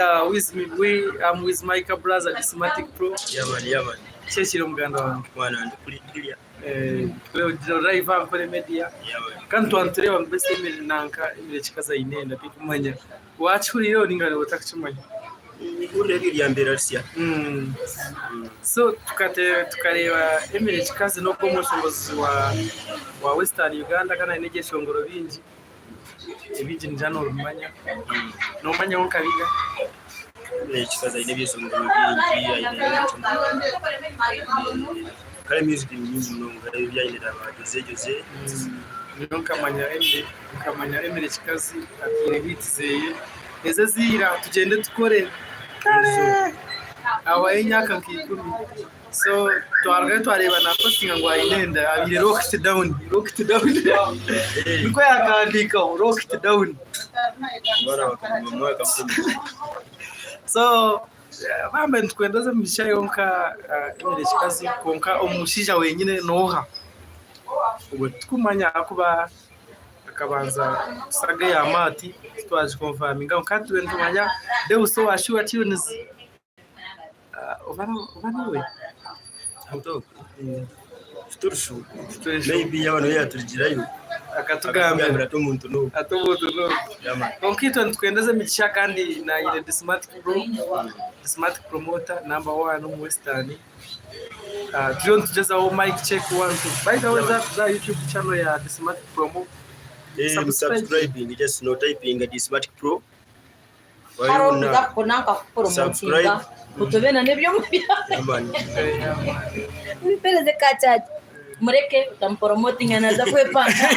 With me, we, I'm with my brother Dismatic Pro. Yeah man, yeah man. Kyekiri muganda wange. Mwana ndi kulindirya. Eh, live Ankole Media. Yeah man. Kandi twantureba ngu best Emily nanka Emily kikazi aine enda tikumanya. Wakihuriire ninga otakimanya. Ihuriro eryo ryambeera risya. So tukate tukareba Emily kikazi n'ogwo omushongozi wa wa Western Uganda kandi aine ebyeshongoro bingi. Ebingi ningira noobimanya. Noomanyaho nka binga? Ekikazi aine ebyeshongoro bingi, aine kare music ni nyingi munonga ebi aine na ba Jose Jose. Nyowe nkamanya Emily, nkamanya Emily Kikazi ataire hit zeye ezo eziira tugyende tukore kare ahwayo emyaka nka ikumi. So twarugayo twareeba napostinga ngu aine enda abaire locked down locked down nikwo yakahandiikaho locked down. So bambe nitukwenda oze omumisha yonka Emily Kikazi kwonka omushaija wenyine nooha? Obwo titukumanya ahakuba akabanza saga eya maati titwagikonfaminga kwonka hati nitumanya Deus owa Sure Tunes. Oba niwe? Tuturushu. Maybe yaba niwe yaturugirayo. Akatugambira. Ati omuntu n'ogu. Ati omuntu n'ogu. Kwonka itwe nitwendeza emigisha kandi nayine Dismatic Pro, Dismatic Promoter number one omu Western. Turiyo nitugyezaho mic check one two. By the way, za YouTube channel ya Dismatic Promo. Subscribing, just no typing Dismatic Pro. Hariho orikuza kukuna nkakupromotinga kutube na n'eby'omu Mpereze ka charger. Mureke otamupromotinga naza kwepanga.